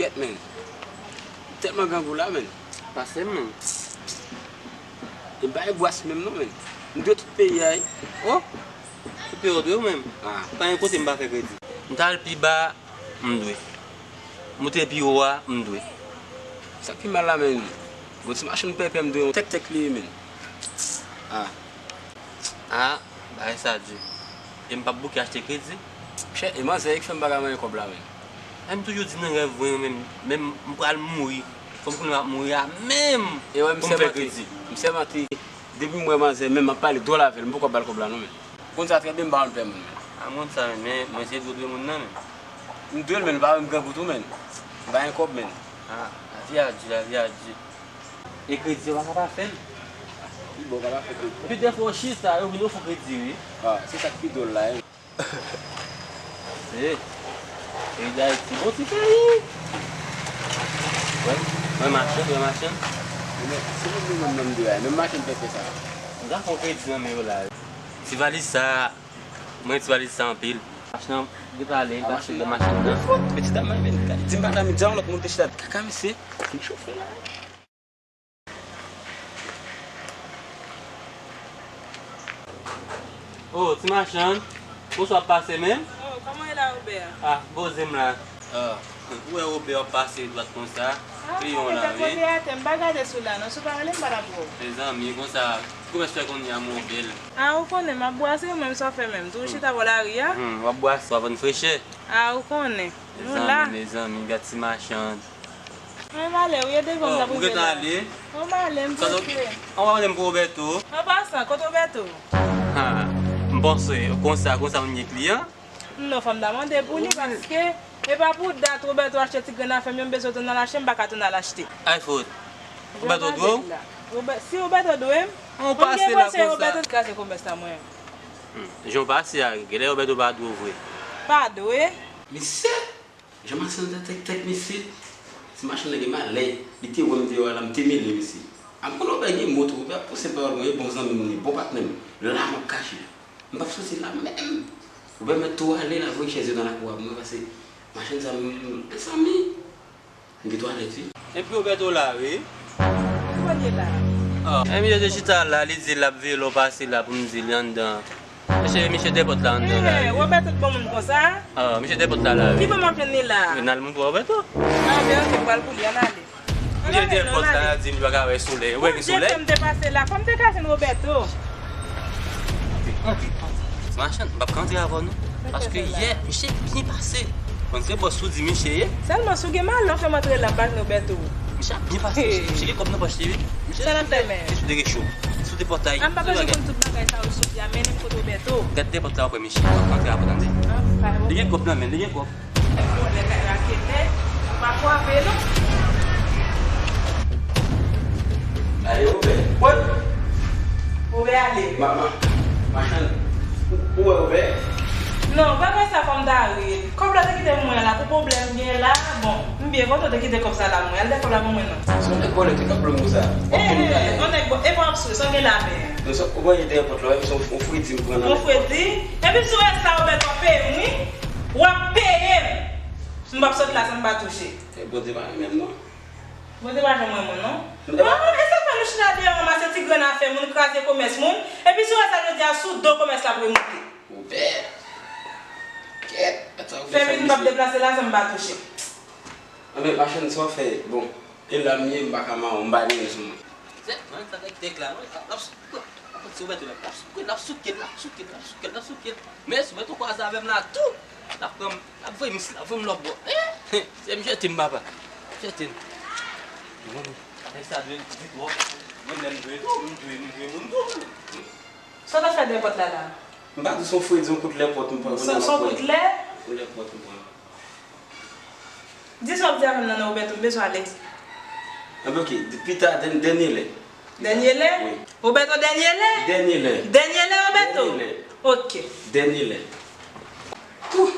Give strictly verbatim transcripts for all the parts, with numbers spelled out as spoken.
Kèt, men. M tèlman grangou la, men. Pase m, men. E m pa gen bwas menm non, men. M dwe tout peyi a, wi. Oh! Tout peyi w dwe w menm? Ah. Pa gen kote m pa fè kredi. M t al pi ba, m dwe. Moute pi wo a, m dwe. Sa k pi mal la, men. Gon ti machann pèpè m dwe yon tèk tèk li ye, men. Ah. Ah, bagay sa di. E m p ap bouke achte kredi? Chè, e manzè ki fè m pa ka manyen kòb la, men. Ay, m toujou di nan rèv mwen, menm, menm m pral mouri. Fò m konnen m ap mouri a menm pou m fè kredi. M sèmante. Depi m wè manzè, menm m ap pale dwòl avè l, m poko ap ba l kòb la non, men. Konn sa trè byen, m pa konn pè moun, men. A, m konn sa, men, men mwen se dwe dwe moun nan, men. M dwe l, men, m pa wè m grangou tou, men. M pa gen kòb, men. Ah, lavi a di, lavi a di. E kredi yo pa ka pa fè l. Ki bò ka pa fè kredi? Epi dèfwa w chita, yo vin ofri w kredi, wi. Ah, se sa k pi dwòl la, wi. Se peyi Dayiti, bon ti peyi. Wè, wè machann, wè machann. Men, se menm nou menm nan m dwe a, menm machann pèpè sa. M ta fè yon kredi nan men yo la, wi. Ti valiz sa, mwen ti valiz sa anpil. Machann nan gentan ale, li pa sou nan machann nan. Pitit dam nan, men, di m pa nan medya, yon lòt moun te chita. Kaka, mesye, m chofe la. Oh, ti machann, kòman w ap pase menm? Oh, kòman w ye la, Robert? Ah, poze m la. Ah, ou wè Robert ap pase dwat konsa, kliyan w la, wi. Ah, sa fè tèt poze atè, m pa gade sou la, non, si w pa rele m pa t ap wè w. Mezanmi, konsa, ki komès fè kounye a, mon bèl? Ah, ou konnen, m ap bwase, ou menm sa w fè menm? Tou chita bò lari a? Hmm, w ap bwase, w ap vann frechè. Ah, ou konnen, nou la. Mezanmi, mezanmi, gad ti machann. Mwen m ale wi, e devan m t ap rive la. Oh, ou gentan ale? Mwen m ale, m prese. An w ap mande m pou Roberto? An pasan, kote Roberto? Ha, m panse, konsa, konsa moun gen kliyan? Non, fò m ta mande pou li, paske e pa pou dat Roberto achte ti grenn afè m yo, m bezwen tounen al achte, m pa ka tounen al achte. Ay fout. Roberto dwe w? Robè-, si Roberto dwe m, mwen m gen pase la konsa. Roberto t kraze komès la mwen. Hmm, jan w pase a, genlè Roberto pa dwe w vre. Pa dwe? Mesye! Jan machann nan tèk tèk mesye, ti machann nan gen malè, li te wè m deyò a la, m te mele mesye. A m konn Robè gen mo tou, Robè ap pouse pawòl mwen, e bon zanmi m li, bon patnè m, la m ap kache. M p ap soti la menm. Robè mèt tou ale, l al voye chèz yo nan lakou a pou mwen, paske machann sa, m, m, mezanmi, m gen twalèt wi. Epi Roberto la wi. Kote l ye la? Ah, e misye te chita la, li di l ap veye lè w pase la pou m di li anndan. Mesye, misye dèyè pòt la anndan la. Eh, Roberto t bon moun konsa? Ah, misye dèyè pòt la la wi. Ki bò m ap jwenn li la? N al moun pou Roberto. Ah, men ok, m pral pou li, ann ale. Misye dèyè pòt la, l ap di m li pa ka wè solèy. Ou wè gen solèy? Bondye fè m te pase la, fò m te ka jwenn Roberto. Antre, antre, antre. Machann, m p ap ka antre avè w non. Paske yè, misye byen pase. Konn se bòs ou di misye ye. Sèlman si w gen malè, w fè m antre la, m pa jwenn Roberto. Misye ap byen pase, misye, misye gen kòb nan pòch li wi. Misye sou de, misye sou de recho. Sou de pòtay. A m pa bezwen konn tout bagay sa yo sou pye a, mennen m kote Roberto. Gad de pòt la, w ap wè misye. W ap antre avè w tande. Li gen kòb nan men l, li gen kòb. Vòlè kay raketè, pa kwape non. Ale, Wobè. Wè. Wobè ale. Ma, ma, machann. Ou, ou wè Wobè? Non, pa gen sa fò m ta rele. Kòb la te kite pou mwen la, pou pwoblèm gen la, bon, m byen kontan w te kite kòb sa la pou mwen. Al dèyè kòb la pou mwen non. Se yon nèg vòlè ki t ap pran m konsa. W ap pran m talè. Yon nèg vò-, e pa w ap sou, sa w gen la men. Non, sa w wè dèyè pòt la, w ap sou yon fredi m pran nan men. Yon fredi? Epi sou rès la, Wobè, w ap peye m wi. W ap peye m. M p ap sot la san m pa touche. E Bondye pa renmen m non. Bondye pa janm renmen w non. Bon, e sa fè nou chita deyò ranmase ti grenn afè moun, kraze komès moun, epi sou rès la jodi a sou do komès la pou l moute. Wobè. Kèt, gad sa Wobè fè misye. Fè m vin m p ap deplase la san m pa touche. Anben, machann, sa w fè, bon, e la m ye, m pa ka mawon, m pa gen anyen sou mwen. Se, mwen, sa nèg tèk la, mwen, l ap, l ap, l ap, se Wobè tou, l ap, l ap souke, l ap souke, l ap souke, l ap souke, l ap souke. Men, si Wobè tou kwaze avè m la tou, l ap pran m, l ap voye m, l ap voye m lòt bò. Hein? Se m jete m, papa. Jete m. Bon, nèg sa dwe di twòp. Mwen, lè m dwe tou, m dwe, m dwe moun tou. Sa w t ap fè dèyè pòt la, la? M pa di se yon fredi, yon kout lè pòt m pran. Se, se yon kout lè? Yon lè pòt m pran. Di sa w ap di avè m nan, non, Roberto, m bezwen ale. Anben, ok, di pita, dèn-, dènye lè. Dènye lè? Wi. Roberto, dènye lè? Dènye lè. Dènye lè, Roberto? Dènye lè. Ok. Dènye lè. Ouh.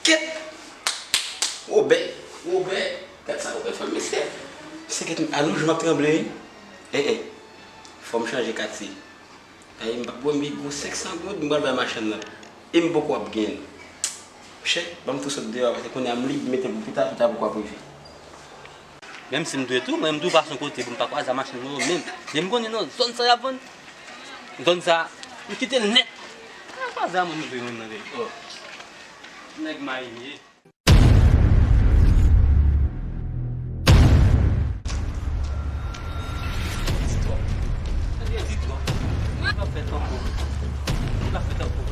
Kèt. Wobè, Wobè. Gad sa Wobè fè m, mesye. Mesye, kèt, a nou jou m ap tranble, wi. Eh, eh. Fò m chanje katye. Ay, m p ap bwè, m gen gwo senk san goud, m pral bay machann nan. E m poko ap genyen l. Chèk, ban m tou sot deyò, paske kounye a m lib, mete m pou pita, pita poko ap rive. Menm si m dwe tou, mwen m tou pa son kote pou m pa kwaze a machann mwen yo menm. Men m konnen nan zòn sa y ap vann. Zòn sa, m kite l nèt. Pa kwaze a moun m dwe menm nan de. Oh. Nèg mayi m ye.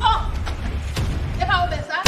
Oh! E pa Wobè sa?